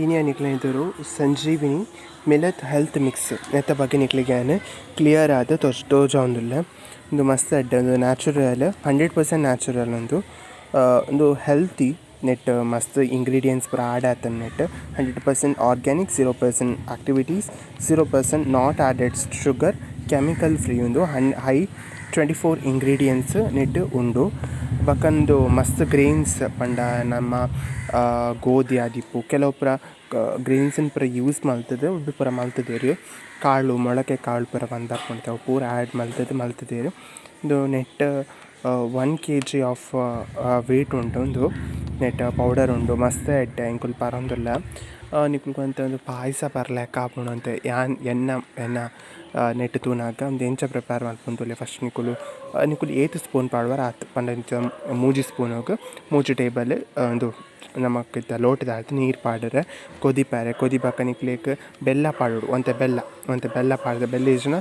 ಇನಿ ನಿಕ್ಲೆನ ಎದುರು ಸಂಜೀವಿನಿ millet health mix ನೆತ್ತ ಬಗ್ಗೆ ನಿಕ್ಲೆಗ್ ಯಾನ್ ಕ್ಲಿಯರ್ ಆದ್ ತೋಜಾವೊಂದುಲ್ಲೆ. ಉಂದು ಮಸ್ತ್ ಎಡ್ಡೆ ಉಂದು ನ್ಯಾಚುರಲ್ 100% ನ್ಯಾಚುರಲ್ ಉಂದು. ಉಂದು ಹೆಲ್ತಿ ನೆಟ್ಟ್ ಮಸ್ತ್ ಇಂಗ್ರೀಡಿಯೆಂಟ್ಸ್ ಪೂರ ಆಡ್ ಆತುಂಡು ನೆಟ್ಟ್ 100% organic 0% activities 0% not added sugar chemical free ಉಂದು ಹೈ 24 ಇಂಗ್ರೀಡಿಯೆಂಟ್ಸ್ ನೆಟ್ಟ್ ಉಂಡು. ಬೊಕ ಉಂದು ಮಸ್ತ್ ಗ್ರೈನ್ಸ್ ಪಂಡ ನಮ್ಮ ಗೋಧಿ ಆದಿಪ್ಪು ಕೆಲವು ಪೂರ ಗ್ರೈನ್ಸ್ ನ್ ಪೂರ ಯೂಸ್ ಮಲ್ತುದು ಉಂದು ಪೂರ ಮಲ್ತುದೆರ್ ಕಾಳು ಮೊಳಕೆ ಕಾಳು ಪೂರ ಪಂದ್ ಅವು ಪೂರ ಆಡ್ ಮಲ್ತುದು ಮಲ್ತುದೆರ್. ಉಂದು ನೆಟ್ಟ್ 1 KG of weight ಉಂಡು ಉಂದು ನೆಟ್ಟ್ ಪೌಡರ್ ಉಂಡು ಮಸ್ತ್ ಎಡ್ಡೆ ಎಂಕುಲು ಪರೊಂದುಲ್ಲ. ನಿಕುಲು ಒಂತೆ ಉಂದು ಪಾಯ್ಸ ಪರ್ಲೆಕ ಆಪುಂಡು ಒಂತೆ ಯಾನ್ ಎನ್ನ ಎನ್ನ ನೆಟ್ಟ್ ತೂನಗ ಉಂದು ಎಂಚ ಪ್ರಿಪೇರ್ ಮನ್ಪುನು ತೂಲೆ. ಫಸ್ಟ್ ನಿಕುಲು ನಿಕುಲು ಏತ್ ಸ್ಪೂನ್ ಪಾಡುವರ ಆತ್ ಪಂಡ ಇಂಚ 3 ಸ್ಪೂನುಗು 3 ಟೇಬಲ್ ಉಂದು ನಮಕ್ ಇತ್ತೆ ಲೋಟದಾತ್ ನೀರು ಪಾಡೆರೆ ಕೊದಿಪೆರೆ ಕೊದಿ ಬೊಕ ನಿಕ್ಲೆಗ್ ಬೆಲ್ಲ ಪಾಡೊಡು ಒಂತೆ ಬೆಲ್ಲ ಒಂತೆ ಬೆಲ್ಲ ಪಾಡ್ದ್ ಬೆಲ್ಲ ಇಜ್ಜಿಂಡ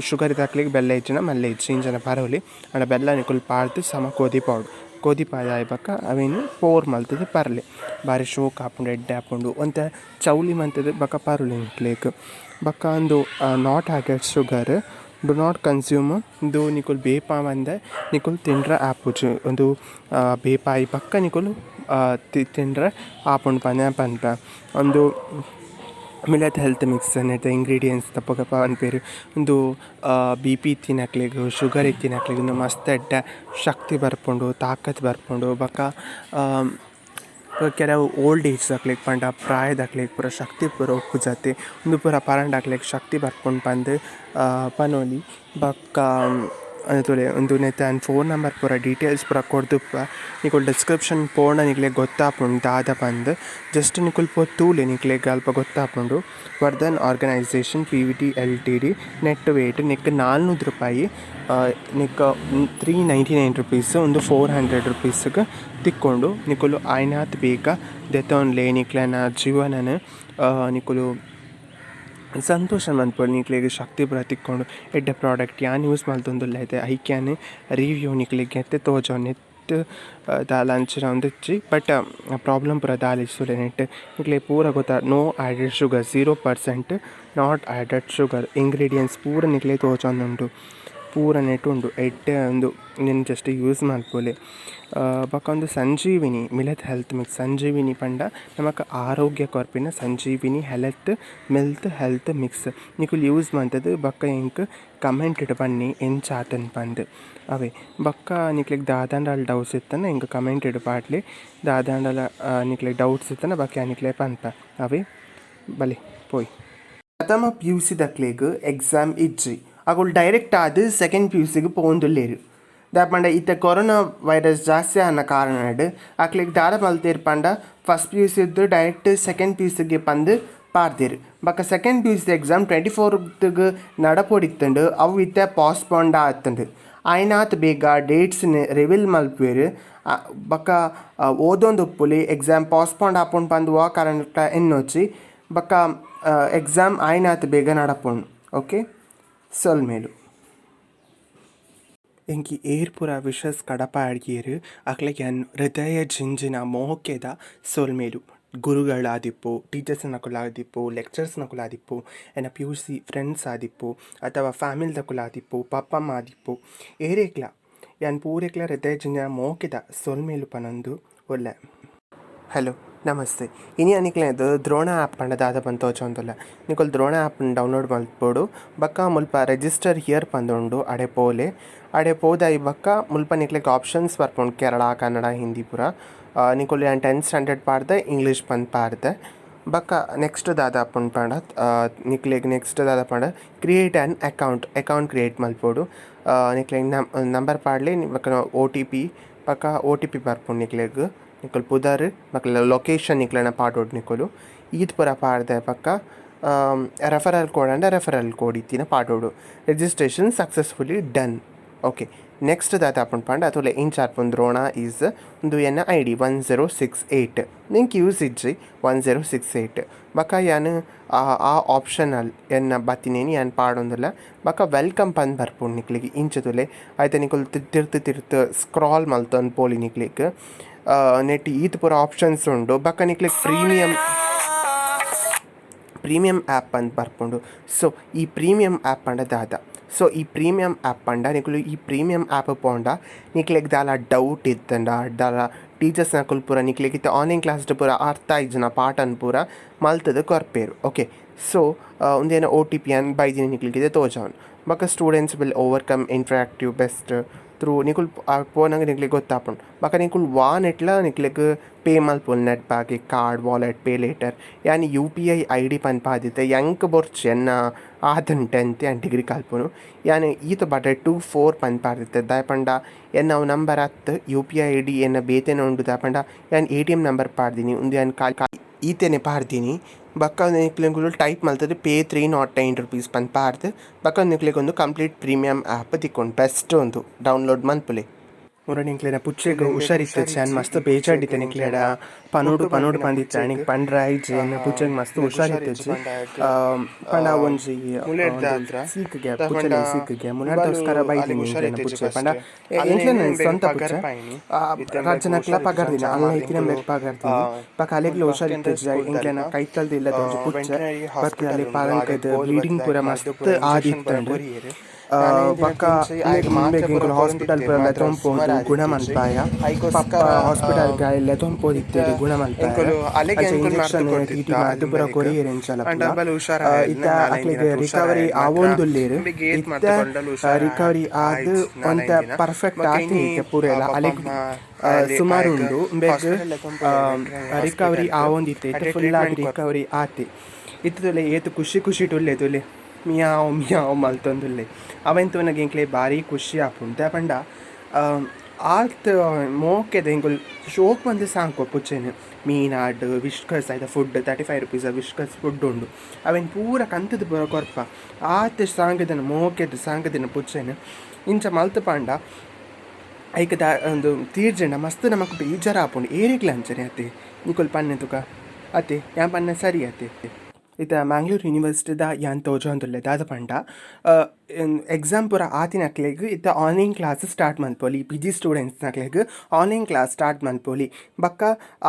ಶುಗರ್ ದಕ್ಲೆಗ್ ಬೆಲ್ಲ ಇಜ್ಜಿಂಡ ಮಲ್ಲೆ ಇಜ್ಜಿ ಇಂಚನ ಪರೊಲಿ ಆಂಡ ಬೆಲ್ಲ ನಿಕುಲು ಪಾಡ್ದ್ ಸಮ ಕೊದಿಪೊಡು ಕೊದಿಪಾದ್ ಬೊಕ ಅವೆನ್ ಪೋರ್ ಮಲ್ತುದು ಪರ್ಲೆ ಬಾರಿ ಶೋಕು ಆಪುಂಡು ಎಡ್ಡೆ ಆಪುಂಡು ಒಂತೆ ಚೌಲಿ ಮಂತುದು ಬೊಕ ಪರೊಲಿ ನಿಕ್ಲೆಗ್. ಬೊಕ ಉಂದು not added sugar do not consume ಉಂದು ನಿಕುಲು ಬೇಪಾವಂದೆ ನಿಕುಲು ತಿಂಡ್ರೆ ಆಪುಜಿ ಉಂದು ಬೇಪಾಯಿ ಬೊಕ್ಕ ನಿಕುಲು ತಿಂಡ್ರೆ ಆಪುಂಡು ಪಂದ್ ಯಾನ್ ಪನ್ಪೆ. ಉಂದು millet health mix ನೆತ್ತ ಇಂಗ್ರೀಡಿಯೆಂಟ್ಸ್ ದಪಗ ಪನ್ಪೆರ್ ಉಂದು ಬಿ ಪಿ ಇತ್ತಿನಕ್ಲೆಗ್ ಶುಗರ್ ಇತ್ತಿನಕ್ಲೆಗ್ ಉಂದು ಮಸ್ತ್ ಎಡ್ಡೆ ಶಕ್ತಿ ಬರ್ಪುಂಡು ತಾಕತ್ ಬರ್ಪುಂಡು. ಬೊಕ ಕೆಲವು ಓಲ್ಡ್ ಏಜ್ ದಕ್ಲೆಗ್ ಪಂಡ ಪ್ರಾಯದಕ್ಲೆಗ್ ಪೂರ ಶಕ್ತಿ ಪೂರ ಉಪ್ಪುಜತೆ ಉಂದು ಪೂರ ಪರಂಡ ಅಕ್ಲೆಗ್ ಶಕ್ತಿ ಬರ್ಪುಂಡು ಪಂದ್ ಪನೊಲಿ. ಬೊಕ್ಕ ತೂಲೆ ಉಂದು ನೆತ್ತ ಯಾನ್ ಫೋನ್ ನಂಬರ್ ಪೂರ ಡೀಟೇಲ್ಸ್ ಪೂರ ಕೊರ್ದುಪ್ಪುವೆ ನಿಕುಲು ಡಿಸ್ಕ್ರಿಪ್ಷನ್ ಪೋಂಡ ನಿಕ್ಲೆಗ್ ಗೊತ್ತಾಪುಂಡು ದಾದ ಪಂದ್ ಜಸ್ಟ್ ನಿಕುಲು ಪೋದು ತೂಲೆ ನಿಕ್ಲೆಗ್ ಅಲ್ಪ ಗೊತ್ತಾಪುಂಡು. Vardhan organisation PVT LTD net weight ನೆಕ್ಕ್ 400 ರೂಪಾಯಿ ನೆಕ್ 399 ರುಪೀಸ್ ಉಂದು 400 ರುಪೀಸ್ಗ್ ತಿಕ್ಕೊಂಡು ನಿಕುಲು ಆಯ್ನಾತ್ ಬೇಗ ದೆತೊನ್ಲೆ ನಿಕ್ಲೆನ ಜೀವನನ್ ನಿಕುಲು ಸಂತೋಷ ಮನ್ಪೊಲಿ ನಿಕ್ಲೆಗ್ ಶಕ್ತಿ ಪೂರ ತಿಕ್ಕೊಂಡು ಎಡ್ಡೆ ಪ್ರಾಡಕ್ಟ್ ಯಾನ್ ಯೂಸ್ ಮಲ್ತೊಂದುಲ್ಲೆ ಇತ್ತೆ ಐಕ್ ಯಾನ್ ರಿವ್ಯೂ ನಿಕ್ಲೆಗ್ ಎತ್ತೆ ತೋಜೊನೆ ನೆಟ್ಟ್ ದಾಲ ಅಂಚಿನ ಉಂದಿಜ್ಜಿ ಬಟ್ ಪ್ರಾಬ್ಲಮ್ ಪೂರ ದಾಲ ಇಜ್ಜಿ ತೂಲೆ ನೆಟ್ಟ್ ನಿಕ್ಲೆಗ್ ಪೂರ ಗೊತ್ತ no added sugar 0% not added sugar ingredients ಪೂರ ನಿಕ್ಲೆಗ್ ತೋಜೊಂದುಂಡು ಪೂರ ನೆಟ್ಟ್ ಉಂಡು ಎಡ್ಡೆ ಉಂದು ಉಂದೆನ್ ಜಸ್ಟ್ ಯೂಸ್ ಮನ್ಪೊಲಿ. ಬೊಕ ಉಂದು ಸಂಜೀವಿನಿ millet health mix ಸಂಜೀವಿನಿ ಪಂಡ ನಮಕ್ ಆರೋಗ್ಯ ಕೊರ್ಪಿನ ಸಂಜೀವಿನಿ ಹೆಲತ್ ಮಿಲ್ತ್ ಹೆಲ್ತ್ ಮಿಕ್ಸ್ ನಿಕುಲು ಯೂಸ್ ಮಂತುದು ಬೊಕ ಎಂಕ್ ಕಮೆಂಟ್ ಪನ್ನೆ ಎಂಚ ಆತುಂಡು ಪಂದ್ ಅವೇ. ಬೊಕ ನಿಕ್ಲೆಗ್ ದಾದಾಂಡಲ ಡೌಟ್ಸ್ ಇತ್ತುಂಡ ಎಂಕ್ ಕಮೆಂಟ್ ಪಾಡ್ಲೆ ದಾದಾಂಡಲ ನಿಕ್ಲೆಗ್ ಡೌಟ್ಸ್ ಇತ್ತುಂಡ ಬೊಕ ಯಾನ್ ನಿಕ್ಲೆಗ್ ಪನ್ಪೆ ಅವೇ ಬಲೆ ಪೋಯಿ. ಪ್ರಥಮ P U C ದಕ್ಲೆಗ್ ಎಕ್ಸಾಮ್ ಇಜ್ಜಿ ಅಕುಲು ಡೈರೆಕ್ಟ್ ಆದ್ ಸೆಕೆಂಡ್ ಪಿ.ಯು.ಸಿಗ್ ಪೋವೊಂದುಲ್ಲೆರ್ ದಾಯೆ ಪಂಡ ಇತ್ತೆ ಕೊರೋನಾ ವೈರಸ್ ಜಾಸ್ತಿ ಆನ ಕಾರಣಡ್ ಅಕ್ಲೆಗ್ ದಾದ ಮಲ್ತೆರ್ ಪಂಡ ಫಸ್ಟ್ ಪಿ.ಯು.ಸಿ ರ್ದ್ ಡೈರೆಕ್ಟ್ ಸೆಕೆಂಡ್ ಪಿ.ಯು.ಸಿಗ್ ಪಂದ್ ಪಾಡ್ದೆರ್. ಬೊಕ second PUC exam 24ಗ್ ನಡಪೊಡಿತ್ತುಂಡು ಅವು ಇತ್ತೆ ಪೋಸ್ಟ್ಪೋನ್ಡ್ ಆತುಂಡು ಆಯ್ನಾತ್ ಬೇಗ ಡೇಟ್ಸ್ ನ್ ರಿವೀಲ್ ಮಲ್ಪುವೆರ್ ಬೊಕ ಓದೊಂದುಪ್ಪುಲಿ ಎಕ್ಸಾಮ್ ಪೋಸ್ಟ್ಪೋನ್ಡ್ ಆಪುಂಡು ಪಂದ್ ವಾ ಕಾರಣಕ್ಲ ಎನ್ನೊಚಿ ಬೊಕ ಎಕ್ಸಾಮ್ ಆಯ್ನಾತ್ ಬೇಗ ನಡಪುಂಡು ಓಕೆ ಸೊಲ್ಮೆಲು. ಎಂಕಿ ಏರ್ ಪೂರ ವಿಶಸ್ ಕಡಪಾಡ್ಯೆರ್ ಅಕ್ಲೆಗ್ ಯಾನ್ ಹೃದಯ ಜಿಂಜಿನ ಮೋಕೆದ ಸೊಲ್ಮೆಲು. ಗುರುಗಳಾದಿಪ್ಪು ಟೀಚರ್ಸ್ ನಕುಲಾದಿಪ್ಪು ಲೆಕ್ಚರ್ಸ್ ನಕುಲಾದಿಪ್ಪು ಎನ್ನ ಪಿ.ಯು.ಸಿ ಫ್ರೆಂಡ್ಸ್ ಆದಿಪ್ಪು ಅಥವಾ ಫ್ಯಾಮಿಲಿ ದಕುಲಾದಿಪ್ಪು ಪಪ್ಪ ಅಮ್ಮ ಆದಿಪ್ಪು ಏರೆಗ್ಲ ಯಾನ್ ಪೂರೆಗ್ಲ ಹೃದಯ ಜಿಂಜಿನ ಮೋಕೆದ ಸೊಲ್ಮೆಲು ಪನೊಂದು ಉಲ್ಲೆ. ಹಲೋ ನಮಸ್ತೆ ಇನಿ ನಿಕ್ಲೆಗ್ ದ್ರೋಣ ಆ್ಯಪ್ ಪಂಡ ದಾದ ಪಂದ್ ತೋಜೊಂದುಲ್ಲೆ ನಿಕುಲು ದ್ರೋಣ ಆ್ಯಪ್ ಡೌನ್ಲೋಡ್ ಮಲ್ಪೊಡು ಬೊಕ ಮುಲ್ಪ ರಿಜಿಸ್ಟರ್ here ಪಂದ್ ಉಂಡು ಅಡೆ ಪೋಲೆ ಅಡೆ ಪೋದಾಯಿ ಬೊಕ ಮುಲ್ಪ ನಿಕ್ಲೆಗ್ ಆಪ್ಷನ್ಸ್ ಬರ್ಪುಂಡು ಕೇರಳ ಕನ್ನಡ ಹಿಂದಿ ಪೂರ ನಿಕುಲು ಯಾನ್ 10th standard ಪಾಡ್ದೆ ಇಂಗ್ಲೀಷ್ ಪಂದ್ ಪಾಡ್ದೆ ಬೊಕ ನೆಕ್ಸ್ಟ್ ದಾದ ಆಪುಂಡು ಪಂಡ ನಿಕ್ಲೆಗ್ ನೆಕ್ಸ್ಟ್ ದಾದ ಪಂಡ create an account account create ಮಲ್ಪೊಡು ನಿಕ್ಲೆಗ್ ನಂಬರ್ ಪಾಡ್ಲೆ ಬೊಕ ಓ.ಟಿ.ಪಿ ಬೊಕ ಓ.ಟಿ.ಪಿ ಬರ್ಪುಂಡು ನಿಕ್ಲೆಗ್ ನಿಕುಲು ಪುದರ್ ಬೊಕ ಲೊಕೇಶನ್ ನಿಕ್ಲೆನ ಪಾಡೊಡು ನಿಕುಲು ಈತ್ ಪೂರ ಪಾಡ್ದೆ ಬೊಕ ರೆಫರಲ್ ಕೋಡ್ ಆಂಡ ರೆಫರಲ್ ಕೋಡ್ ಇತ್ತಿನ ಪಾಡೊಡು registration successfully done okay next ದಾದ ಆಪುಂಡು ಪಂಡ ತೂಲೆ ಇಂಚ ಆಪುಂಡು ದ್ರೋಣ is ಉಂದು ಎನ್ನ ಐಡಿ 1068 ಎಂಕ್ ಯೂಸ್ ಇಜ್ಜಿ 1068 ಬೊಕ ಯಾನ್ ಆ ಆಪ್ಷನಲ್ ಎನ್ನ ಬತ್ತಿನೇನ್ ಯಾನ್ ಪಾಡೊಂದುಲ್ಲೆ ಬೊಕ welcome ಪಂದ್ ಬರ್ಪುಂಡು ನಿಕ್ಲೆಗ್ ಇಂಚ ತೂಲೆ ಐತ ನಿಕುಲು ತಿರ್ತ್ ತಿರ್ತ್ ಸ್ಕ್ರಾಲ್ ಮಲ್ತೊಂದು ಪೋಲಿ ನಿಕ್ಲೆಗ್ ನೆಟ್ ಈತ್ ಪೂರ ಆಪ್ಷನ್ಸ್ ಉಂಡು ಬೊಕ ನಿಕ್ಲೆಗ್ ಪ್ರೀಮಿಯಂ. ಪ್ರೀಮಿಯಂ ಆ್ಯಪ್ ಅಂತ ಬರ್ಪುಂಡು. ಸೊ ಈ ಪ್ರೀಮಿಯಂ ಆ್ಯಪ್ ಪಂಡ ದಾದ? ಸೊ ಈ ಪ್ರೀಮಿಯಂ ಆ್ಯಪ್ ಪಂಡ ನಿಕುಲು ಈ ಪ್ರೀಮಿಯಂ ಆ್ಯಪ್ ಪೋಂಡ ನಿಕ್ಲೆಗ್ ದಾಲ ಡೌಟ್ ಇತ್ತಂಡ ದಾಲ ಟೀಚರ್ಸ್ ನಕುಲು ಪೂರ ನಿಕ್ಲೆಗ್ ಇತ್ತೆ ಆನ್ಲೈನ್ ಕ್ಲಾಸ್ ಪೂರ ಅರ್ಥ ಆಯಿಜನ ಪಾಠನ್ ಪೂರ ಮಲ್ತದ ಕೊರ್ಪೇರು. ಓಕೆ, ಸೊ ಉಂದೇನ ಓ ಟಿ ಪಿ ಅನ್ ಬೈದಿನ ನಿಕ್ಲೆಗ್ ತೋಜಾವನ್. ಬೊಕ್ಕ students will overcome interactive best through ನಿಕುಲು ಪೋನಗ ನಿಕ್ಲೆಗ್ ಗೊತ್ತಾಪುಂಡು. ಬೊಕ್ಕ ನಿಕುಲು ವಾ ನೆಟ್ಲ ನಿಕ್ಲೆಗ್ ಪೇ ಮಲ್ಪೊಲಿ net banking card wallet pay later ಯಾನ್ U P I I D ಪನ್ಪಾದಿತ್ತೆ ಎಂಕ್ ಬೊರ್ಚಿ ಎನ್ನ ಆತನ್ 10th ಯಾನ್ ಡಿಗ್ರಿ ಕಲ್ಪುನು ಯಾನ್ ಈತ ಬಟ 2 4 ಪನ್ಪಾದಿತ್ತೆ ದಾಯೆ ಪಂಡ ಎನ್ನ ಅವು ನಂಬರ್ ಅತ್ತ್ U P I I D ಎನ್ನ ಬೇತೆನೆ ಉಂಡು ದಾಯೆ ಪಂಡ ಯಾನ್ ಎ ಟಿ ಎಮ್ ನಂಬರ್ ಪಾಡ್ದಿನಿ ಉಂದು ಯಾನ್ ಈತೆನೆ ಪಾಡ್ದಿನಿ. ಬೊಕ್ಕ ನಿಕ್ಲೆಗ್ ಟೈಪ್ ಮಲ್ತದ್ ಪೇ 309 ರುಪೀಸ್ ಪನ್ಪಾರ್ದ್ ಬೊಕ್ಕ ನಿಕ್ಲೆಗ್ ಒಂದು ಕಂಪ್ಲೀಟ್ ಪ್ರೀಮಿಯಂ ಆ್ಯಪ್ ತಿಕ್ಕೊಂಡು ಬೆಸ್ಟ್ ಉಂದು ಡೌನ್ಲೋಡ್ ಮನ್ಪುಲೆ. ಮುರ ನಿಕ್ಲೆನ ಪುಚ್ಚೆಗ್ ಹುಷಾರಿತ್ತಜ್ಜಿ ಯಾನ್ ಮಸ್ತ್ ಬೇಜಾಡಿತ್ತೆ ನಿಕ್ಲೆಡ ಪನೋಡು ಪನೋಡು ಪಂದಿತ್ತೆ ಅಣಿಗ್ ಪಂಡ್ರೆ ಆಯ್ಜಿ ಎನ್ನ ಪುಚ್ಚೆಗ್ ಮಸ್ತ್ ಹುಷಾರಿತ್ತಜ್ಜಿ. ಪಂಡ ಒಂಜಿ ಸೀಕ್ಗೆ ಪುಚ್ಚೆಲೆ ಸೀಕ್ಗೆ ಮುನ್ನಡ್ದೋಸ್ಕರ ಬೈದಿನಿ ನಿಕ್ಲೆನ ಪುಚ್ಚೆ ಪಂಡ ಎಂಕ್ಲೆನ ಸ್ವಂತ ಪುಚ್ಚೆ ರಜ್ಜನಕ್ಲ ಪಗರ್ದಿನ ಅಲ್ಲ ಇತ್ತಿನ ಮೆಕ್ ಪಗರ್ದಿನಿ. ಬೊಕ್ಕ ಅಲೆಗ್ಲ ಹುಷಾರಿತ್ತಜ್ಜಿ ಎಂಕ್ಲೆನ ಕೈತಲ್ದ ಇಲ್ಲದ ಒಂಜಿ ಪುಚ್ಚೆ ಬತ್ತಿ ಅಲ್ಲಿ ಪಾಲಂಕದ ಬ್ಲೀಡಿಂಗ್ ಪೂರ ಮಸ್ತ್ ಆದಿತ್ತಂಡು. ಬೊಕ್ಕ ಹಾಸ್ಪಿಟಲ್ ಪೂರ ಲೆತೊಂಪೋದು ಗುಣ ಮನ್ಪಾಯ ಪಪ್ಪ ಹಾಸ್ಪಿಟಲ್ ಲೆತೊಂಪೋದಿತ್ತೇರಿ ಗುಣ ಮನ್ಪಾಯ ಇಂಜೆಕ್ಷನ್ ಟಿ ಟಿ ಮದ್ದು ಪೂರ ಕೊರಿಯೆರ್ ಎಂಚಲ ಇತ್ತ ಅಕ್ಲೆಗ್ ರಿಕವರಿ ಆವೊಂದುಲ್ಲೆರ್. ಇತ್ತ ರಿಕವರಿ ಆದ್ ಒಂತೆ ಪರ್ಫೆಕ್ಟ್ ಆತಿ ಇತ್ತೆ ಪೂರೆಲ ಅಲೆಗ್ ಸುಮಾರು ಉಂಡು ಉಂಬೆಗ್ ರಿಕವರಿ ಆವೊಂದಿತ್ತೆ ಇತ್ತೆ ಫುಲ್ ಆದ್ ರಿಕವರಿ ಆತೆ. ಇತ್ತುಲೆ ಏತ್ ಖುಷಿ ಖುಷಿಟ್ ಉಲ್ಲೆ ತುಲೆ ಮಿಯಾವ್ ಮಿಯಾವ್ ಮಲ್ತೊಂದುಲ್ಲೆ ಅವೆನ್ ತೂನಗ ಎಂಕ್ಲೆ ಬಾರಿ ಖುಷಿ ಆಪುಂಡು. ದಾಯೆ ಪಂಡ ಆತ್ ಮೋಕೆದ ಎಂಕುಲು ಶೋಕ್ ಮಂತ್ ಸಾಂಕುವ ಪುಚ್ಚೆನ್ ಮೀನಾಡ್ ವಿಸ್ಕಸ್ ಐತ ಫುಡ್ 35 ರುಪೀಸ್ ವಿಸ್ಕಸ್ ಫುಡ್ ಉಂಡು ಅವೆನ್ ಪೂರ ಕಂತುದು ಪೂರ ಕೊರ್ಪ ಆತ್ ಸಾಂಗದನ ಮೋಕೆದ ಸಾಂಗದಿನ ಪುಚ್ಚೆನ್ ಇಂಚ ಮಲ್ತ್ ಪಂಡ ಐಕ್ ದ ಒಂದು ತೀರ್ಜಂಡ ಮಸ್ತ್ ನಮಕ್ ಬೇಜಾರ್ ಆಪುಂಡು. ಏರೆಗ್ಲ ಅಂಚನೆ ಅತೆ ನಿಕುಲು ಪನ್ನೆ ತುಕ ಅತೆ ಯಾನ್ ಪನ್ನೆ ಸರಿ ಅತೆ. ಇತ್ತೆ ಮ್ಯಾಂಗ್ಳೂರ್ ಯೂನಿವರ್ಸಿಟಿದ ಯಾನ್ ತೋಜೊಂದುಲ್ಲೆ ದಾದ ಪಂಡ ಎಕ್ಸಾಮ್ ಪೂರ ಆತಿನಕ್ಲೆಗ್ ಇತ್ತೆ ಆನ್ಲೈನ್ ಕ್ಲಾಸ್ ಸ್ಟಾರ್ಟ್ ಮನ್ಪೊಲಿ ಪಿ ಜಿ ಸ್ಟೂಡೆಂಟ್ಸ್ ನಕ್ಲೆಗ್ ಆನ್ಲೈನ್ ಕ್ಲಾಸ್ ಸ್ಟಾರ್ಟ್ ಮನ್ಪೊಲಿ. ಬೊಕ್ಕ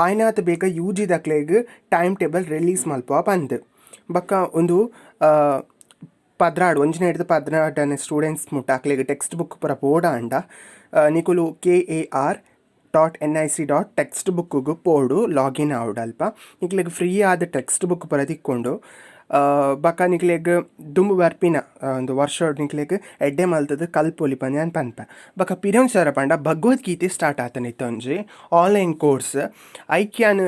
ಆಯ್ನಾತ್ ಬೇಗ ಯು ಜಿ ದಕ್ಲೆಗ್ ಟೈಮ್ ಟೇಬಲ್ ರಿಲೀಸ್ ಮಲ್ಪುವ ಪಂದ್. ಬೊಕ್ಕ ಉಂದು 12 ಒಂಜಿನೆಡ್ದ್ 12 ಸ್ಟೂಡೆಂಟ್ಸ್ ಮುಟ್ಟ ಅಕ್ಲೆಗ್ ಟೆಕ್ಸ್ಟ್ ಬುಕ್ ಪೂರ ಬೋಡಾಂಡ ನಿಕುಲು kar.nic. Text ಬುಕ್ಗ್ ಪೋಡು ಲಾಗಿನ್ ಆವೊಡು ಅಲ್ಪ ನಿಕ್ಲೆಗ್ ಫ್ರೀ ಆದ್ ಟೆಕ್ಸ್ಟ್ ಬುಕ್ ಪೂರ ತಿಕ್ಕೊಂಡು. ಬೊಕ್ಕ ನಿಕ್ಲೆಗ್ ದುಂಬು ಬರ್ಪಿನ ಒಂದು ವರ್ಷಡ್ ನಿಕ್ಲೆಗ್ ಎಡ್ಡೆ ಮಲ್ತುದು ಕಲ್ಪೊಲಿ ಪಂದ್ ಯಾನ್ ಪನ್ಪೆ. ಬೊಕ್ಕ ಪಿರೊಂಜಿ ಪಂಡ ಭಗವದ್ಗೀತೆ ಸ್ಟಾರ್ಟ್ ಆತುಂಡು ಇತ್ತೊಂಜಿ ಆನ್ಲೈನ್ ಕೋರ್ಸ್ ಐಕ್ ಯಾನ್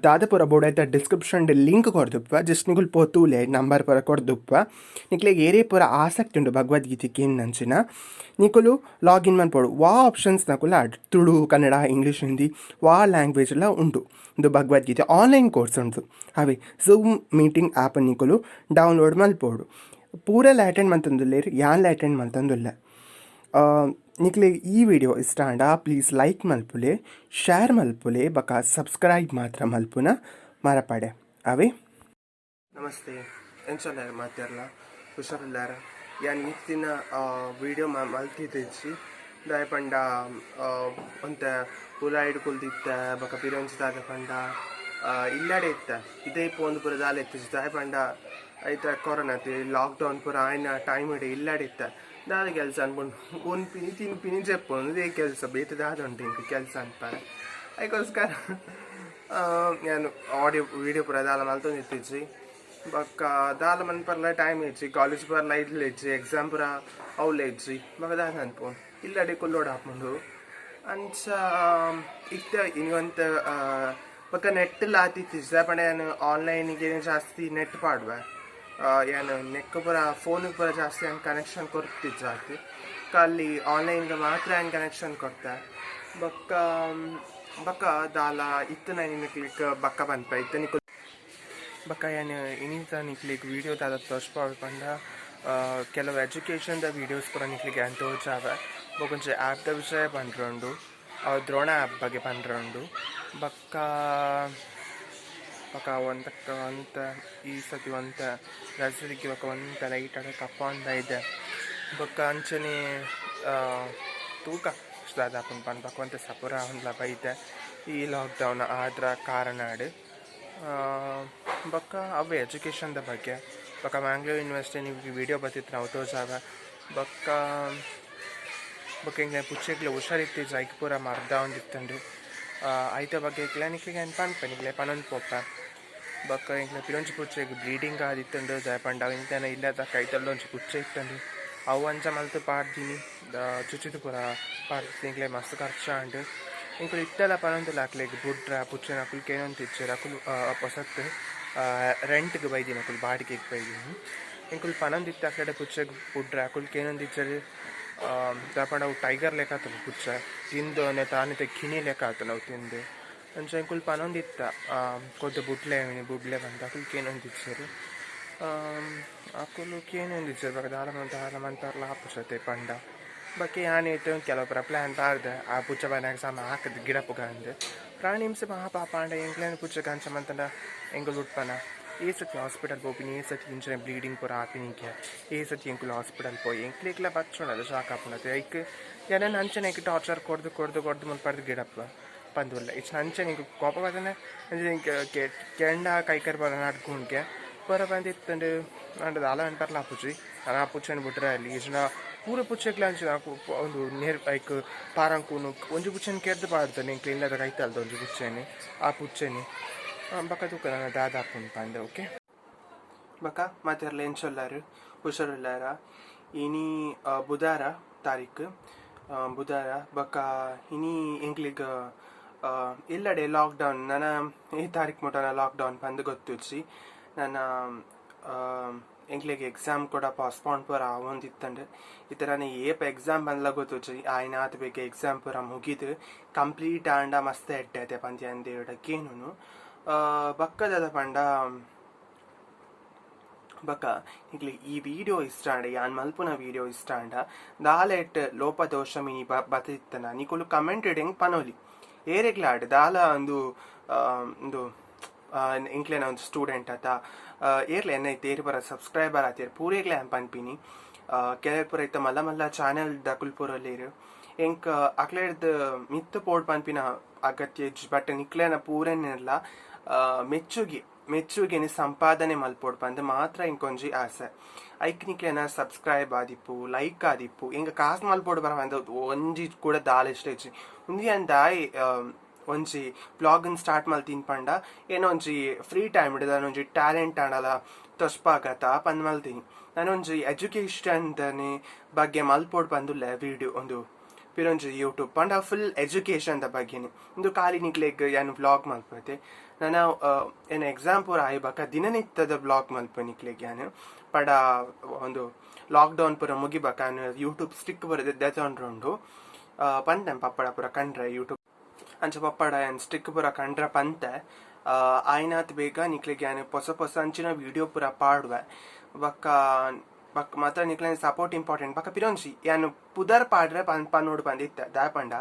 ದಾದ ಪೂರ ಬೋಡಾಯ್ತ ಡಿಸ್ಕ್ರಿಪ್ಷನ್ ಲಿಂಕ್ ಕೊರ್ದುಪ್ಪ ಜಸ್ಟ್ ನಿಕುಲು ಪೋ ತೂಲೆ ನಂಬರ್ ಪೂರ ಕೊರ್ದುಪ್ಪ ನಿಕ್ಲೆಗ್ ಏರೇ ಪೂರ ಆಸಕ್ತಿ ಉಂಡು ಭಗವದ್ಗೀತೆ ಕೇನ್ನಂಚಿನ ನಿಕುಲು ಲಾಗಿನ್ ಮನ್ಪೊಡು. ವಾ ಆಪ್ಷನ್ಸ್ ನಕುಲು ಆಡ್ ತುಳು ಕನ್ನಡ ಇಂಗ್ಲೀಷ್ ಹಿಂದಿ ವಾ ಲ್ಯಾಂಗ್ವೇಜ್ ಲ ಉಂಡು ಉಂದು ಭಗವದ್ಗೀತೆ ಆನ್ಲೈನ್ ಕೋರ್ಸ್ ಉಂಡು. ಅವೇ ಝೂಮ್ ಮೀಟಿಂಗ್ ಆ್ಯಪ್ ನಿಕುಲು ಡೌನ್ಲೋಡ್ ಮಲ್ಪೊಡು. ಪೂರೆಲ ಅಟೆಂಡ್ ಮಲ್ತೊಂದುಲ್ಲೆರ್ ಯಾನ್ಲ ಅಟೆಂಡ್ ಮಲ್ತೊಂದುಲ್ಲೆ. ನಿಕ್ಲೆಗ್ ಈ ವಿಡಿಯೋ ಇಷ್ಟ ಆಂಡ ಪ್ಲೀಸ್ ಲೈಕ್ ಮಲ್ಪುಲೆ ಶೇರ್ ಮಲ್ಪುಲೆ ಬೊಕ್ಕ ಸಬ್ಸ್ಕ್ರೈಬ್ ಮಾತ್ರ ಮಲ್ಪುನ ಮರಪಡೆ. ಅವೇ ನಮಸ್ತೆ ಎಂಚ ಮಾತೆರ್ಲ ಹುಷಾರುಲ್ಲಾರ ಯಾನ್ ಇತ್ತಿನ ವಿಡಿಯೋ ಮಲ್ತಿದ್ದಿಜ್ಜಿ ದಾಯೆ ಪಂಡ ಒಂತೆ ಉಲಾಯಿಡ್ ಕುಲ್ದಿತ್ತೆ ಬೊಕ್ಕ ಪಿರೊಂಜಿ ದಾದ ಪಂಡ ಇಲ್ಲಡೆ ಇತ್ತೆ ಇದೇ ಪೋಂದು ಪೂರ ದಾಲ ಇತ್ತಿಜಿ ದಾಯೆ ಪಂಡ ಐತ ಕೊರೋನಾ ಲಾಕ್ಡೌನ್ ಪೂರ ಆಯ್ನ ಟೈಮ್ ಇಡೆ ಇಲ್ಲಡೆ ಇತ್ತೆ ದಾದ ಕೆಲಸ ಅನ್ಕೊಂಡು ಉನ್ಪಿನಿ ತಿನ್ಪಿನಿ ಜೆಪ್ಪುನು ಇದೇ ಕೆಲಸ ಬೇತೆ ದಾದ ಉಂಟು ಇಂಕ್ ಕೆಲಸ ಅನ್ಪಾರೆ ಐಕೋಸ್ಕರ ಯಾನ್ ಆಡಿಯೋ ವೀಡಿಯೋ ಪೂರ ದಾಲ ಮಲ್ತೊಂದಿತ್ತಿಜ್ಜಿ. ಬೊಕ್ಕ ದಾಲ ಮನ್ಪರ್ಲ ಟೈಮ್ ಇಜ್ಜಿ ಕಾಲೇಜ್ ಪೂರ ಇಡ್ಲ ಇಜ್ಜಿ ಎಕ್ಸಾಮ್ ಪೂರ ಅವ್ಲ ಇಜ್ಜಿ ಬೊಕ್ಕ ದಾದ ಅನ್ಪುಂಡು ಇಲ್ಲಡೆ ಕುಲ್ಲೋಡು ಆಪುಂಡು ಅಂಚ ಇತ್ತೆ ಇನಿ ಒಂತೆ ಬೊಕ್ಕ ನೆಟ್ ಲ ಆತಿತ್ತಿಜ್ಜಿ ದಾಯೆ ಪಂಡ ಯಾನ್ ಆನ್ಲೈನ್ಗೆ ಜಾಸ್ತಿ ನೆಟ್ ಪಾಡುವೆ ಯಾನ್ ನೆಕ್ ಪೂರ ಫೋನ್ ಪೂರ ಜಾಸ್ತಿ ಯಾನ್ ಕನೆಕ್ಷನ್ ಕೊರ್ತಿಜ್ಜಿ ಆತ್ ಖಾಲಿ ಆನ್ಲೈನ್ಗೆ ಮಾತ್ರ ಯಾನ್ ಕನೆಕ್ಷನ್ ಕೊರ್ತೆ. ಬೊಕ್ಕ ಬೊಕ್ಕ ದಾಲ ಇತ್ತೆ ನಾನು ಕ್ಲಿಕ್ ಬೊಕ್ಕ ಪನ್ಪೆ ಇತ್ತೆ ನಿಕುಲು ಬೊಕ್ಕ ಯಾನ್ ಇನಿತ ನಿಕ್ಲೆಗ್ ವೀಡಿಯೋ ದಾದ ತೋಜ್ಪಾವೊಡು ಪಂಡ ಕೆಲವು ಎಜುಕೇಷನ್ದ ವೀಡಿಯೋಸ್ ಪೂರ ನಿಕ್ಲೆಗ್ ಯಾನ್ ತೋಜಾವೆ. ಬೊಕೊಂಜಿ ಆ್ಯಪ್ದ ವಿಷಯ ಪಂಡ್ರೆ ಉಂಡು ದ್ರೋಣ ಆ್ಯಪ್ ಬಗ್ಗೆ ಪಂಡ್ರೆ ಉಂಡು. ಬೊಕ್ಕ ಬೊಕ್ಕ ಒಂತಕ್ಕ ಒಂತ ಈ ಸತಿ ಒಂತ ರಜರಿಗೆ ಬೊಕ್ಕ ಒಂತ ಲೈಟ್ ಆದ್ ಕಪ್ಪೊಂದ ಇದೆ. ಬೊಕ್ಕ ಅಂಚನೆ ತೂಕ ದಾದ ಆಪುಂಡು ಪಂದ್ ಬೊಕ್ಕ ಒಂತೆ ಸಪುರ ಆವೊಂದುಲ ಬೈದೆ ಈ ಲಾಕ್ಡೌನ್ ಆದ್ರ ಕಾರಣಡ್. ಬೊಕ್ಕ ಅವ್ವೆ ಎಜುಕೇಷನ್ದ ಬಗ್ಗೆ ಬೊಕ್ಕ ಮ್ಯಾಂಗ್ಳೂರ್ ಯೂನಿವರ್ಸಿಟಿ ನಿಮಗೆ ವೀಡಿಯೋ ಬತ್ತಿತ್ತು ನಾವು ತೋಜಾವ. ಬೊಕ್ಕ ಬೊಕ್ಕ ಎಂಕ್ಲೆ ಪುಚ್ಚೆಗ್ಲ ಹುಷಾರಿತ್ತಿಜ, ಐಕ್ ಪೂರ ಮರ್ದಾವೊಂದಿತ್ತುಂಡು. ಐತ ಬಗ್ಗೆ ನಿಕ್ಲೆಗ್ ಯಾನ್ ಪನ್ಪೆ, ನಿಕ್ಲೆ ಪನೊಂದು ಪೋಪೆ. ಬೊಕ್ಕ ಎಂಕ್ಲೆ ಪಿರೊಂಜಿ ಪುಚ್ಚೆಗ್ ಬ್ಲೀಡಿಂಗ್ ಆದಿತ್ತುಂಡು, ದಾಯೆ ಪಂಡ ಇಂಚನ ಇಲ್ಲದ ಕೈತಲ್ದ ಒಂಜಿ ಪುಚ್ಚೆ ಇತ್ತುಂಡು, ಅವು ಅಂಚ ಮಲ್ತ್ ಪಾಡ್ದಿನಿ, ಚುಚ್ಚಿದ್ ಪೂರ ಪಾಡ್ದಿನಿ. ಎಂಕ್ಲೆ ಮಸ್ತ್ ಖರ್ಚಾಂಡ್. ಎಂಕುಲು ಇತ್ತೆಲ ಪನೊಂದುಲ್ಲ ಅಕ್ಲೆಗ್ ಬುಡ್ರ ಪುಚ್ಚೆನ, ಅಕುಲು ಕೇನೊಂತಿಜ್ಜೆರ್. ಅಕುಲು ಪೊಸತ್ ರೆಂಟ್ಗ್ ಬೈದಿನಿ, ಅಕುಲು ಬಾಡಿಗೆಗ್ ಬೈದಿನಿ. ಎಂಕುಲು ಪನೊಂದಿತ್ತೆ ಅಕ್ಲೆಡ ಪುಚ್ಚೆಗ್ ಬುಡ್ರ, ಅಕುಲು ಕೇನೊಂದಿಜ್ಜೆರ್. ದಾಯೆ ಪಂಡ ಅವು ಟೈಗರ್ ಲೆಕ ಆತುಂಡು ಪುಚ್ಚೆ, ತಿಂದು ತಾನಿತ ಗಿಣಿ ಲೆಕ ಆತುಂಡು ಅವು ತಿಂದು. ಅಂಚ ಎಂಕುಲು ಪನೊಂದಿತ್ತ ಕೊದ್ದು ಬುಡ್ಲೆ ಬುಡ್ಲೆ ಪಂದ್, ಅಕುಲು ಕೇನೊಂದಿಜ್ಜೆರ್. ಅಕುಲು ಕೇನೊಂದಿಜ್ಜೆರ್. ಬೊಕ ದಾಲ ದಾಲ ಮನ್ಪೆರ್ಲ ಆಪುಜತೆ ಪಂಡ. ಬೊಕ್ಕ ಯಾನ್ ಇತ್ತೆ ಕೆಲವು ಪೂರ ಪ್ಲ್ಯಾನ್ ಪಾಡ್ದೆ, ಆ ಪುಚ್ಚೆ ಬನ್ನಗ ಸಮ ಹಾಕುದು ಗಿಡಪುಗ ಅಂದ್. ಪ್ರಾಣಿ ಹಿಂಸೆ ಮಹಾಪಾಪ ಆಂಡ ಎಂಕ್ಲೆನ ಪುಚ್ಚೆಗ್ ಅಂಚ ಮಂತುಂಡ ಎಂಕುಲು ಬುಡ್ಪನ? ಏ ಸತಿ ಹಾಸ್ಪಿಟಲ್ ಪೋಪಿನಿ, ಏ ಸತಿ ಇಂಚನೆ ಬ್ಲೀಡಿಂಗ್ ಪೂರ ಆಪಿನಿಗೆ, ಏ ಸತಿ ಎಂಕುಲು ಹಾಸ್ಪಿಟಲ್ ಪೋಯಿ ಎಂಕ್ಲೆಗ್ಲ ಬಚ್ಚುಂಡದ ಶಾಕ್ ಆಪುಂಡತೆ. ಐಕ್ ಎನನ್ ಅಂಚನೆ ಐಕ್ ಟಾರ್ಚರ್ ಕೊರ್ದು ಕೊರ್ದು ಕೊರ್ದು ಮುಲ್ಪರ್ದ್ ಗಿಡಪ್ಪ ಪಂದ್ ಉಲ್ಲ. ಇಚ್ನ ಅಂಚನೆ ಎಂಕ್ ಕೋಪ ಬತ್ತನೆ ಅಂಚನೆ ಎಂಕ್ ಕೆಂಡ ಕೈಕರ್ ಪೂರ ನಡ್ಗುಂಡ್ಗೆ ಪೂರ ಬಂದಿತ್ತುಂಡು. ಆಂಡ ದಾಲ ಮನ್ಪೆರ್ಲ ಆಪುಜಿ. ಆ ಪುಚ್ಚೆನ್ ಬುಡ್ರೆ ಅಲ್ಲಿ ಇಜ್ಜಿಂಡ ಪೂರ ಪುಚ್ಚೆಗ್ಲ ಅಂಚಿನ ಉಂದು ನೇರ್ ಐಕ್ ಪಾರಂಕುನು ಒಂಜಿ ಪುಚ್ಚೆನ್ ಕೆರ್ದ್ ಪಾಡ್ದನೆ ಎಂಕ್ಲೆ ಇಲ್ಲದ ಕೈತಲ್ದ ಒಂಜಿ ಪುಚ್ಚೆನ್, ಆ ಪುಚ್ಚೆನ್. ಬೊಕ್ಕ ತೂಕ ನನ ದಾದ ಆಪುಂಡು ಪಂದ್. ಓಕೆ, ಬೊಕ್ಕ ಮಾತೆರ್ಲ ಎಂಚೊಲ್ಲಾರ್? ಹುಷಾರುಲ್ಲಾರ? ಇನಿ ಬುಧಾರ ತಾರೀಕು ಬುಧಾರ. ಬೊಕ್ಕ ಇನಿ ಎಂಕ್ಲೆಗ್ ಇಲ್ಲಡೆ ಲಾಕ್ ಡೌನ್. ನನ ಈ ತಾರೀಕು ಮುಟ್ಟನ ಲಾಕ್ ಡೌನ್ ಪಂದ್ ಗೊತ್ತುಜ್ಜಿ. ನನ ಎಂಕ್ಲೆಗ್ ಎಕ್ಸಾಮ್ ಕೂಡ ಪೋಸ್ಟ್ಪೋನ್ ಪೂರ ಆವೊಂದಿತ್ತುಂಡು. ಇತ್ತೆ ನನ ಏಪ ಎಕ್ಸಾಮ್ ಪಂದ್ಲ ಗೊತ್ತುಜ್ಜಿ. ಆಯ್ನಾತ್ ಬೇಗ ಎಕ್ಸಾಮ್ ಪೂರ ಮುಗಿದು ಕಂಪ್ಲೀಟ್ ಆಂಡ ಮಸ್ತ್ ಎಡ್ಡೆ ಆತೆ ಪಂದ್ ಯಾನ್ ದೇವೆರ್ಡ ಕೇನುನು. ಬೊಕ್ಕ ದಾದ ಪಂಡ, ಬೊಕ್ಕ ನಿಕ್ಲೆ ಈ ವಿಡಿಯೋ ಇಷ್ಟ ಆಂಡ, ಯಾನ್ ಮಲ್ಪುನ ವಿಡಿಯೋ ಇಷ್ಟ ಆಂಡ, ದಾಲ ಎಟ್ ಲೋಪ ದೋಷ ಮಿನಿ ಬತ್ತಿತ್ತನ ನಿಕುಲು ಕಮೆಂಟ್ ಎಂಕ್ ಪನೊಲಿ. ಏರೆಗ್ಲ ಆಡ್ ದಾಲ ಉಂದು ಉಂದು ಎಂಕ್ಲೆನ ಒಂಜಿ ಸ್ಟೂಡೆಂಟ್ ಅತ ಏರ್ಲ ಎನ್ನ ಇತ್ತೆ ಏರ್ ಪೂರ ಸಬ್ಸ್ಕ್ರೈಬರ್ ಆತೆರ್ ಪೂರೆಗ್ಲ ಯಾನ್ ಪನ್ಪಿನಿ. ಕೆಲವೆರ್ ಪೂರ ಇತ್ತೆ ಮಲ್ಲ ಮಲ್ಲ ಚಾನೆಲ್ ದಕುಲು ಪೂರ ಉಲ್ಲೆರ್, ಎಂಕ್ ಅಕ್ಲೆರ್ದ್ ಮಿತ್ತ್ ಪೋಡ್ ಪನ್ಪಿನ ಅಗತ್ಯ ಇಜ್ಜಿ. ಬಟ್ ನಿಕ್ಲೆನ ಪೂರೆನೆರ್ಲ ಮೆಚ್ಚುಗೆನ್ ಸಂಪಾದನೆ ಮಲ್ಪೊಡು ಪಂದ್ ಮಾತ್ರ ಎಂಕೊಂಜಿ ಆಸೆ. ಐಕ್ ನಿಕ್ಲೆನ ಸಬ್ಸ್ಕ್ರೈಬ್ ಆದಿಪ್ಪು, ಲೈಕ್ ಆದಿಪ್ಪು, ಎಂಕ್ ಕಾಸ್ ಮಲ್ಪೊಡು ಪರ ಪಂದ್ ಒಂಜಿ ಕೂಡ ದಾಲ ಇಷ್ಟ ಇಜ್ಜಿ. ಉಂದು ಯಾನ್ ದಾಯೆ ಒಂಜಿ ಬ್ಲಾಗ್ ನ್ ಸ್ಟಾರ್ಟ್ ಮಲ್ತಿನಿ ಪಂಡ, ಏನ ಒಂಜಿ ಫ್ರೀ ಟೈಮ್ ಡ್ ದಾನ ಒಂಜಿ ಟ್ಯಾಲೆಂಟ್ ಆಂಡಲ ತೊಜ್ಪಾಗತ ಪಂದ್ ಮಲ್ತಿನಿ. ನಾನೊಂಜಿ ಎಜುಕೇಶನ್ ದನೆ ಬಗ್ಗೆ ಮಲ್ಪೊಡು ಪಂದುಲ್ಲೆ ವಿಡಿಯೋ. ಉಂದು ಪಿರೊಂಜಿ ಯೂಟ್ಯೂಬ್ ಪಂಡ ಫುಲ್ ಎಜುಕೇಶನ್ ದ ಬಗ್ಗೆನೆ. ಉಂದು ಖಾಲಿ ನಿಕ್ಲೆಗ್ ಯಾನ್ ವ್ಲಾಗ್ ಮಲ್ಪುವೆ. ನನ ಎನ್ನ ಎಕ್ಸಾಮ್ ಪೂರ ಆಯಿ ಬೊಕ್ಕ ದಿನನಿತ್ಯದ ವ್ಲಾಗ್ ಮಲ್ಪುವೆ ನಿಕ್ಲೆಗ್ ಯಾನ್. ಪಂಡ ಉಂದು ಲಾಕ್ ಡೌನ್ ಪೂರ ಮುಗಿಬೊಕ್ಕ ಯಾನ್ ಯೂಟ್ಯೂಬ್ ಸ್ಟಿಕ್ ಪೂರ ದೆತೊಂಡ್ರುಂಡು ಪಂತೆ ಪಪ್ಪಡ ಪೂರ ಕಂಡ್ರೆ ಯೂಟ್ಯೂಬ್ ಅಂಚ ಪಪ್ಪಡ ಯಾನ್ ಸ್ಟಿಕ್ ಪೂರ ಕಂಡ್ರೆ ಪಂತೆ. ಆಯಿನಾತ್ ಬೇಗ ನಿಕ್ಲೆಗ್ ಯಾನ್ ಪೊಸ ಪೊಸ ಅಂಚಿನ ವಿಡಿಯೋ ಪೂರ ಪಾಡುವೆ. ಬೊಕ್ಕ ಬೊಕ್ಕ ಮಾತ್ರ ನಿಕ್ಲೆನ ಸಪೋರ್ಟ್ ಇಂಪಾರ್ಟೆಂಟ್. ಬೊಕ್ಕ ಪಿರೊಂಜಿ ಯಾನ್ ಪುದರ್ ಪಾಡ್ರೆ ಪನೊಡು ಪಂದ್ ಇತ್ತೆ. ದಾಯೆ ಪಂಡ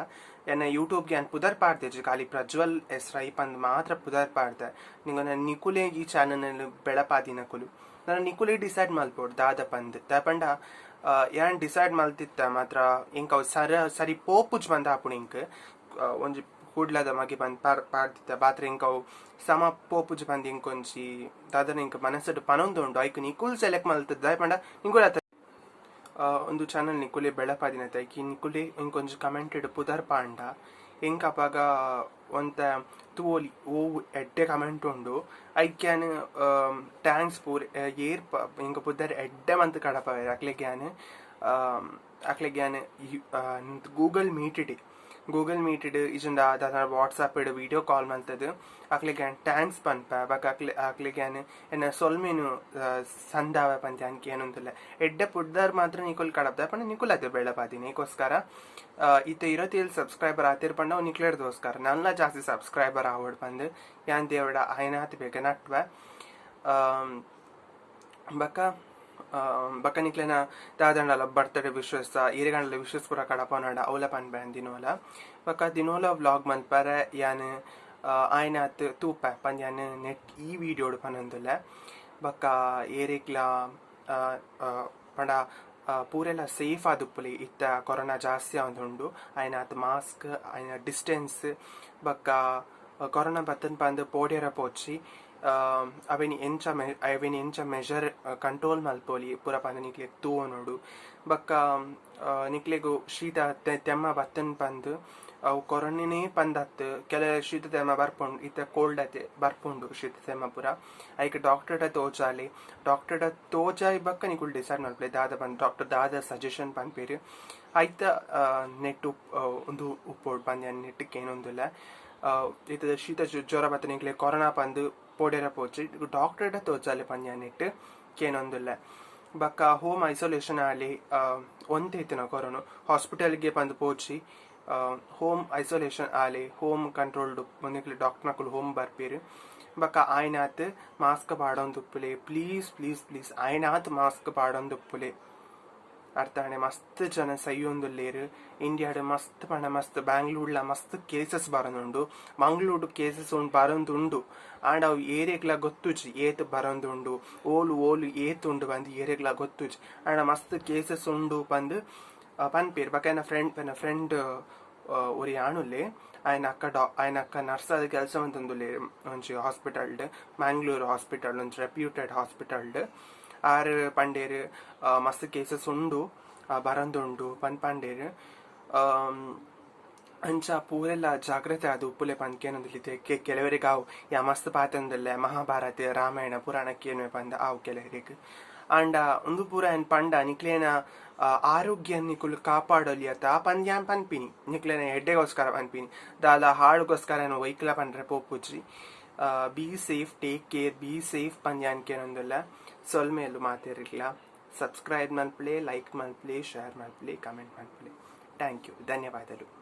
ಎನ್ನ ಯೂಟ್ಯೂಬ್ಗೆ ಯಾನ್ ಪುದರ್ ಪಾಡ್ದೆಜಿ, ಖಾಲಿ ಪ್ರಜ್ವಲ್ ಎಸ್ ರೈ ಪಂದ್ ಮಾತ್ರ ಪುದರ್ ಪಾಡ್ದೆ. ನಿಂಗೊನ ನಿಕುಲೆ ಈ ಚಾನಲ್ ಬೆಳಪಾದಿನಕುಲು, ನನ ನಿಕುಲೆ ಡಿಸೈಡ್ ಮಲ್ಪೊಡು ದಾದ ಪಂದ್. ದಾಯೆ ಪಂಡ ಯಾನ್ ಡಿಸೈಡ್ ಮಲ್ತಿತ್ತೆ ಮಾತ್ರ ಎಂಕ್ ಅವು ಸರಿ ಪೋಪುಜ್ ಪಂದ್ ಆಪುಂಡು. ಎಂಕ್ ಒಂಜಿ ಕುಡ್ಲದ ಮಗೆ ಪಂದ್ ಪಾಡ್ದಿತ್ತೆ ಬಾತ್ರೆ ಎಂಕ್ ಅವು ಸಮ ಪೋಪುಜ್ ಪಂದ್ ಎಂಕೊಂಜಿ ದಾದನ ಎಂಕ್ ಮನಸ್ಸುಡು ಪನೊಂದುಂಡು. ಐಕ್ ನಿಕುಲ್ ಸೆಲೆಕ್ಟ್ ಮಲ್ತ್, ದಾಯೆ ಪಂಡ ನಿಕುಲ್ ಅತ ಒಂದು ಚಾನಲ್ ನಿಕುಲೆ ಬೆಳಪಾದಿನ ಐಕಿ ನಿಕುಲೆ ಎಂಕೊಂಜಿ ಕಮೆಂಟ್ ಪುದರ್ ಪಾಂಡ ಎಂಕ್ ಅಪಗ ಒಂತೆ ತೂವೊಲಿ ಓವು ಎಡ್ಡೆ ಕಮೆಂಟ್ ಉಂಡು ಐಕ್ ಯಾನ್ thanks ಪೂರ. ಏರ್ ಎಂಕ್ ಪುದರ್ ಎಡ್ಡೆ ಮಂತ್ ಕಡಪಾವೆರ್ ಅಕ್ಲೆಗ್ ಯಾನ್ ಗೂಗಲ್ ಮೀಟ್ ಇಜ್ಜಿಂಡ ದಾದ ವಾಟ್ಸಪ್ ವಿಡಿಯೋ ಕಾಲ್ ಮಲ್ತದ್ ಅಕ್ಲೆಗ್ ಯಾನ್ thanks ಪನ್ಪೆ. ಬೊಕ್ಕ ಅಕ್ಲೆಗ್ ಯಾನ್ ಎನ್ನ ಸೊಲ್ಮೆನು ಸಂದಾವೆ ಪಂದ್ ಯಾನ್ ಕೇನೊಂದುಲ್ಲೆ. ಎಡ್ಡೆ ಪುದರ್ ಮಾತ್ರ ನಿಕುಲು ಕಡಪ್ದ ಪಂಡ ನಿಕುಲು ಅತೆ ಬೆಳಪಾದಿನಿ ಐಕೋಸ್ಕರ. ಇತ್ತೆ 27 ಸಬ್ಸ್ಕ್ರೈಬರ್ ಆತೆರ್ ಪಂಡ ಅವು ನಿಕ್ಲೆರ್ದೋಸ್ಕರ. ನನ್ಲ ಜಾಸ್ತಿ ಸಬ್ಸ್ಕ್ರೈಬರ್ ಆವೊಡು ಪಂದ್ ಯಾನ್ ದೇವಡ ಆಯ್ನಾತ್ ಬೇಗ ನಟ್ವೆ. ಬೊಕ್ಕ ಬೊಕ್ಕ ನಿಕ್ಲೆನ ದಾದಂಡಲ ಬರ್ತ್ಡೇ ವಿಶಸ್, ಏರೆಗಾಂಡಲ ವಿಶಸ್ ಪೂರ ಕಡಪೊನಡ ಅವ್ಲ ಪನ್ಪೆ ದಿನೋಲ. ಬೊಕ್ಕ ದಿನೋಲ ವ್ಲಾಗ್ ಮನ್ಪರೆ ಯಾನ್ ಆಯ್ನಾತ್ ತೂಪೆ ಪಂದ್ ಯಾನ್ ನೆಟ್ ಈ ವಿಡಿಯೋಡು ಪನೊಂದುಲ್ಲೆ. ಬೊಕ್ಕ ಏರೆಗ್ಲಾ ಪಂಡ ಪೂರೆಲ ಸೇಫ್ ಆದುಪ್ಪುಲೆ. ಇತ್ತೆ ಕೊರೋನಾ ಜಾಸ್ತಿ ಆವೊಂದುಂಡು. ಆಯ್ನಾತ್ ಮಾಸ್ಕ್, ಆಯ್ನ ಡಿಸ್ಟೆನ್ಸ್, ಬೊಕ್ಕ ಕೊರೋನಾ ಬತ್ತನ್ ಪಂದ್ ಪೋಡ್ಯರ ಪೋಚಿ. ಅವೆನ್ ಎಂಚ ಅವೆನ್ ಎಂಚ ಮೆಜರ್ ಕಂಟ್ರೋಲ್ ಮಲ್ಪೊಲಿ ಪೂರ ಪಂದ್ ನಿಕ್ಲೆಗ್ ತೂವೊನೊಡು. ಬೊಕ್ಕ ನಿಕ್ಲೆಗ್ ಶೀತ ತೆಮ್ಮ ಬತ್ತ್ಂಡ್ ಪಂದ್ ಅವು ಕೊರೊನೆನೇ ಪಂದ್ ಅತ್ತ್, ಕೆಲವೆರೆಗ್ ಶೀತ ತೆಮ್ಮ ಬರ್ಪುಂಡು, ಇತ್ತೆ ಕೋಲ್ಡ್ ಅತೆ ಬರ್ಪುಂಡು ಶೀತ ತೆಮ್ಮ ಪೂರ. ಐಕ್ ಡಾಕ್ಟರ್ಡ ತೋಜಾಲೆ. ಡಾಕ್ಟರ್ಡ ತೋಜಾಯಿ ಬೊಕ್ಕ ನಿಕುಲು ಡಿಸೈಡ್ ಮಲ್ಪುಲೆ ದಾದ ಪಂದ್, ಡಾಕ್ಟರ್ ದಾದ ಸಜೆಷನ್ ಪನ್ಪೆರ್ ಐತ ನೆಟ್ಟ್ ಉಂದು ಉಪ್ಪೊಡು ಪಂದ್ ಯಾನ್ ನೆಟ್ಟ್ ಕೇನೊಂದುಲ್ಲೆ. ಇತ್ತೆ ಶೀತ ಜ್ವರ ಬತ್ತ್ಂಡ ನಿಕ್ಲೆಗ್ ಕೊರೊನಾ ಪಂದ್ ಪೋಡ್ಯೆರೆ ಪೋಚಿ, ಡಾಕ್ಟರ್ಡ ತೋಜಾಲೆ ಪಂದ್ ಯಾನ್ ನೆಟ್ಟ್ ಕೇನೊಂದುಲ್ಲೆ. ಬೊಕ್ಕ ಹೋಮ್ ಐಸೋಲೇಷನ್ ಆಲೆ, ಒಂತೆ ಇತ್ತಿನ ಕೊರೊನು ಹಾಸ್ಪಿಟಲ್ಗೆ ಪಂದ್ ಪೋಚಿ, ಹೋಮ್ ಐಸೋಲೇಷನ್ ಆಲೆ, ಹೋಮ್ ಕಂಟ್ರೋಲ್ಡ್ ನಿಕ್ಲೆ ಡಾಕ್ಟರ್ನಕುಲು ಹೋಮ್ ಬರ್ಪೆರ್. ಬೊಕ್ಕ ಆಯಿನಾತ್ ಮಾಸ್ಕ್ ಪಾಡೊಂದುಪ್ಪುಲೆ, ಪ್ಲೀಸ್ ಪ್ಲೀಸ್ ಪ್ಲೀಸ್ ಆಯಿನಾತ್ ಮಾಸ್ಕ್ ಪಾಡೊಂದುಪ್ಪುಲೆ. ಅರ್ಥಾಣೆ ಮಸ್ತ್ ಜನ ಸೈಯೊಂದುಲ್ಲೆರ್ ಇಂಡಿಯಾಡ್, ಮಸ್ತ್ ಪಂಡ ಮಸ್ತ್. ಬ್ಯಾಂಗ್ಳೂರ್ಲ ಮಸ್ತ್ ಕೇಸಸ್ ಬರೊಂದುಂಡು, ಮಂಗಳೂರು ಕೇಸಸ್ ಬರೊಂದುಂಡು. ಆಂಡ ಅವು ಏರೆಗ್ಲಾ ಗೊತ್ತುಜಿ, ಏತ್ ಬರೊಂದುಂಡು, ಓಲು ಓಲು ಏತ್ ಉಂಡು ಪಂದ್ ಏರೆಗ್ಲಾ ಗೊತ್ತುಜಿ. ಆಂಡ ಮಸ್ತ್ ಕೇಸಸ್ ಉಂಡು ಪಂದ್ ಪನ್ಪೆರ್. ಬೊಕ್ಕ ಎನ್ನ ಫ್ರೆಂಡ್ ಒರಿ ಆಣುಲ್ಲೆ, ಆಯನ ಅಕ್ಕ ನರ್ಸ್ ಆದ್ ಕೆಲಸ ಮಲ್ತೊಂದುಲ್ಲೆರ್ ಒಂಜಿ ಹಾಸ್ಪಿಟಲ್ಡ್, ಮ್ಯಾಂಗ್ಳೂರ್ ಹಾಸ್ಪಿಟಲ್, ಒಂಜಿ ರೆಪ್ಯೂಟೆಡ್ ಹಾಸ್ಪಿಟಲ್ಡ್. ಆರ್ ಪಂಡೇರ್ ಮಸ್ತ್ ಕೇಸಸ್ ಉಂಡು, ಬರೊಂದುಂಡು ಪಂದ್ ಪಂಡೇರ್. ಅಂಚ ಪೂರೆಲ್ಲ ಜಾಗ್ರತೆ ಆದ್ ಉಪ್ಪುಲೆ ಪಂದ್ ಕೇನೊಂದುಲ್ಲೆ. ಕೆಲವರೆಗ್ ಆವು ಯಾ ಮಸ್ತ್ ಪಾತೆರೊಂದುಲ್ಲೆ, ಮಹಾಭಾರತ ರಾಮಾಯಣ ಪುರಾಣ ಕೇನುವೆ ಪಂದ್ ಆವು ಕೆಲವರೆಗ್. ಆಂಡ ಉಂದು ಪೂರ ಏನ್ ಪಂಡ ನಿಕ್ಲೆನ ಆರೋಗ್ಯ ನಿಕುಲು ಕಾಪಾಡೊಲಿ ಅತ ಪಂದ್ ಯಾನ್ ಪನ್ಪಿನಿ. ನಿಕ್ಲೆನ ಎಡ್ಡೆಗೋಸ್ಕರ ಪನ್ಪಿನಿ, ದಾಲ ಹಾಳುಗೋಸ್ಕರ ಯಾನ್ ಒಯ್ಕ್ಲ ಪಂಡ್ರೆ ಪೋಪುಜಿ. Be safe, take care, be safe ಪಂದ್ ಯಾನ್ ಕೇನೊಂದುಲ್ಲೆ. ಸೊಲ್ಮೆಲು ಮಾತೆರೆಗ್ಲಾ. ಸಬ್ಸ್ಕ್ರೈಬ್ ಮಲ್ಪುಲೆ, ಲೈಕ್ ಮಲ್ಪುಲೆ, ಶೇರ್ ಮಲ್ಪುಲೆ, ಕಮೆಂಟ್ ಮಲ್ಪುಲೆ. Thank you, ಧನ್ಯವಾದಗಳು.